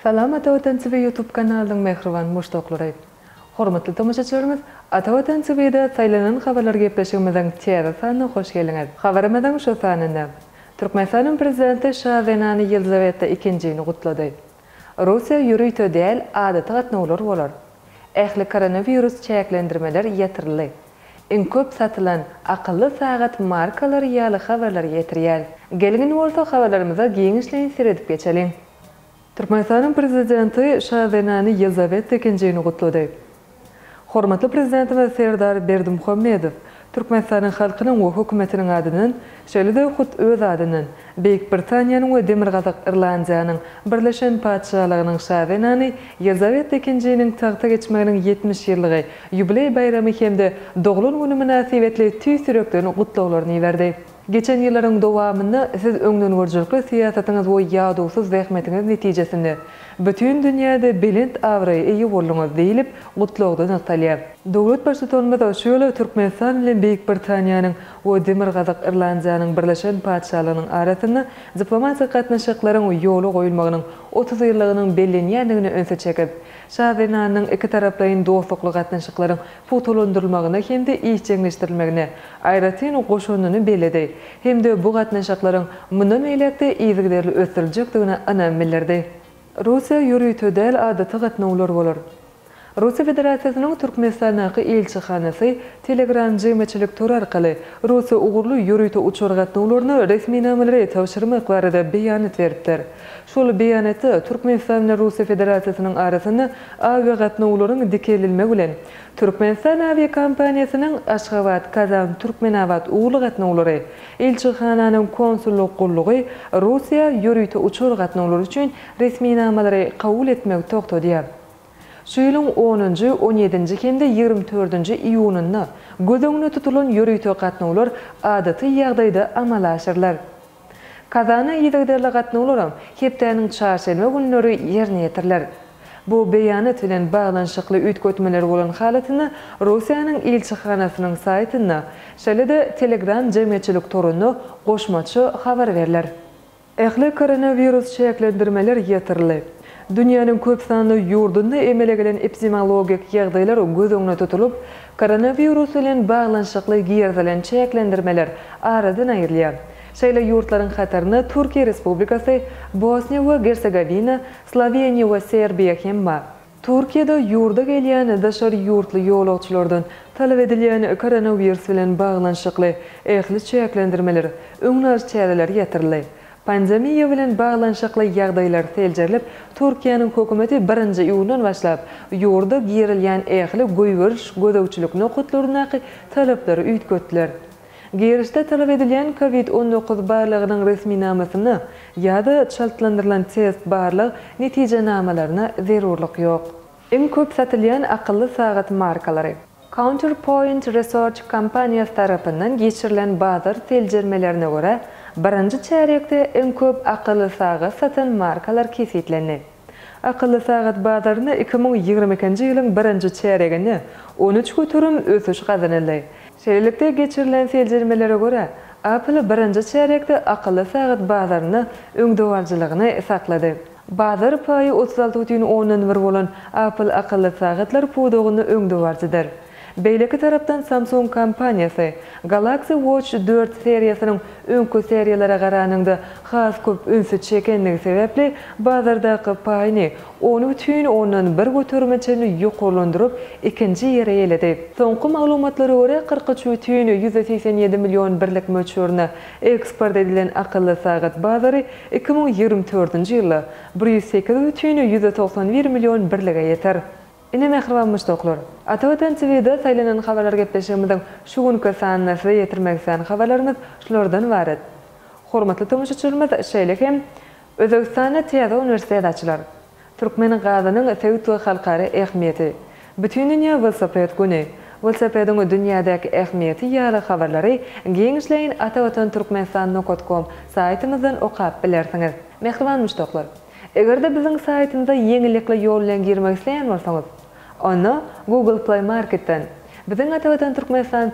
Salam Ata Watan TV YouTube kanalynyň mähriban muşdaklary! Hormatly tomaşaçylarymyz, Ata Watan TV-de Saýlanan habarlar gepleşigimiziň täze sanyna hoş geldiňiz. Habarymyzyň şu sanynda, Türkmenistanyň Prezidenti şa zenany Ýelizaweta II-ni gutlady. Russiýa ýörite däl, adaty gatnawlar bolar. Ähli koronawirus çäklendirmeler ýatyryldy. Iň köp satylan akylly sagat markalary ýaly habarlary ýetirýäris. Geliň indi bolsa habarlarymyza giňişleýin seredip geçeliň. Türkmenistanyň Prezidenti şa zenany Ýelizaweta II-ni gutlady. Hormatly Prezidentimiz Serdar Berdimuhamedow Türkmenistanyň halkynyň we hökümetiniň adyndan, şeýle-de hut öz adyndan Beýik Britaniýanyň we Demirgazyk Irlandiýanyň Birleşen Patyşalygynyň şa zenany Ýelizaweta II-niň tagta geçmeginiň 70 ýyllygy ýubileý baýramy hem-de doglan güni mynasybetli tüýs ýürekden gutlaglaryny iberdi. Geçen ýyllaryň dowamynda siz öňdengörüjilikli syýasatyňyz we ýadawsyz zähmetiňiz netijesinde bütin dünýäde belent abraýa eýe bolduňyz diýlip, gutlagda nygtalýar. Döwlet Baştutanymyz şu ýyl Türkmenistan bilen Beýik Britaniýanyň we Demirgazyk Irlandiýanyň Birleşen Patyşalygynyň arasynda diplomatik gatnaşyklaryň ýola goýulmagynyň 30 ýyllygynyň bellenýändigine ünsi çekip, şa zenanynyň ikitaraplaýyn dostlukly gatnaşyklaryň pugtalandyrylmagyna hem-de işjeňleşdirilmegine aýratyn goşandyny belledi hem-de bu gatnaşyklaryň mundan beýläk-de yzygiderli ösdüriljekdigine ynam bildirdi. Russiýa ýörite däl adaty gatnawlar bolar. Russiýa Federasiýasynyň Türkmenistandaky ilçihanasy Telegram jemgyýetçilik tory arkaly Russiýa ugurly ýörite uçar gatnawlaryna resminamalary tabşyrmak barada beýanat beripdir. Şol beýanatda Türkmenistan bilen Russiýa Federasiýasynyň arasynda awiagatnawlaryň dikeldilmegi bilen, Türkmenistan awiakompaniýasynyň Aşgabat, Kazan, Türkmenabat ugurly gatnawlary, ilçihananyň konsullyk gullugy Russiýa ýörite uçar gatnawlary üçin resminamalary kabul etmegi togtadýar. Şu ýylyň onunjy, on ýedinji hem-de 20 dördünji iýunynda göz öňünde tutulan ýörite gatnawlar adaty ýagdaýda amala aşyrylar. Kazana yzygiderli gatnawlaram hepdäniň çarşenbe günleri ýerine ýetiriler. Bu beýanat bilen baglanyşykly üýtgetmeler bolan halatynda Russiýanyň ilçihanasynyň saýtynda, şeýle-de Telegram jemgyýetçilik torunda goşmaça habar berler. Ähli koronawirus çäklendirmeler ýatyryldy. Dünýäniň köp sanly ýurdunda emele gelen epidemiologik ýagdaýlar göz öňünde tutulyp, koronawirus bilen baglanyşykly girizilen çäklendirmeler aradan aýrylýar. Şeýle ýurtlaryň hatarynda Türkiýe Respublikasy, Bosniýa we Gersegowina, Sloweniýa we Serbiýa hem bar. Türkiýede ýurda gelýän daşary ýurtly ýolagçylardan talap edilýän koronawirus bilen baglanyşykly ähli çäklendirmeler, öňüni alyş çäreleri ýatyryldy. Pandemiýa bilen baglanyşykly ýagdaýlar seljerilip, Türkiýäniň hökümeti birinji iýundan başlap, ýurda girilýän ähli goýberiş gözegçilik nokatlaryndaky talaplary üýtgetdiler. Girişde talap edilýän Covid 19 barlagynyň resminamasyna ýa-da çaltlandyrylan test barlag netijenamalaryna zerurlyk ýok. Iň köp satylýan akylly sagat markalary. Counterpoint Research kompaniýasy tarapyndan geçirilen bazar seljermelerine görä, birinji çärýekde iň köp akylly sagat satan markalar kesgitlendi. Akylly sagat bazarynda 2022-nji ýylyň birinji çärýeginde 13% ösüş gazanyldy. Şeýlelikde, geçirilen seljermelere görä, Apple birinji çärýekde akylly sagat bazarynda öňdebaryjylygyny saklady. Bazar paýy 36,1 bolan Apple akylly sagatlar pudagynda öňdebaryjydyr. Beýleki tarapdan Samsung kompaniýasy Galaxy Watch 4 seriýasynyň öňki seriýalara garanyňda has köp ünsi çekendigi sebäpli bazardaky paýyny 10,1 göterime çenli ýokarlandyryp, ikinji ýeri eýeledi. Soňky maglumatlara görä, 43,187 million birlik möçberinde eksport edilen akylly sagat bazary 2024-nji ýylda 108,191 million birlige ýeter. Ine mähriban muşdaklar! Ata Watan TVde saýlanan habarlar gepleşigimiziň şu günki sanynda size ýetirmek islän habarlarymyz şulardan ybarat. Hormatly tomaşaçylarymyz şeýle hem Özbegistanda täze uniwersitet açylar. Türkmen gazynyň sebit we halkara ähmiýeti, Bütindünýä welosiped güni, welosipediň dünýädäki ähmiýeti ýaly habarlary giňişleýin Atavatan Türkmenistan nokat kom saýtymyzdan okap bilersiňiz. Mähriban muşdaklar! Eger-de biziň saýtymyza ýeňillikli ýol bilen girmek isleýän bolsaňyz, onda Google Play Marketden biziň Atavatan Türkmenistan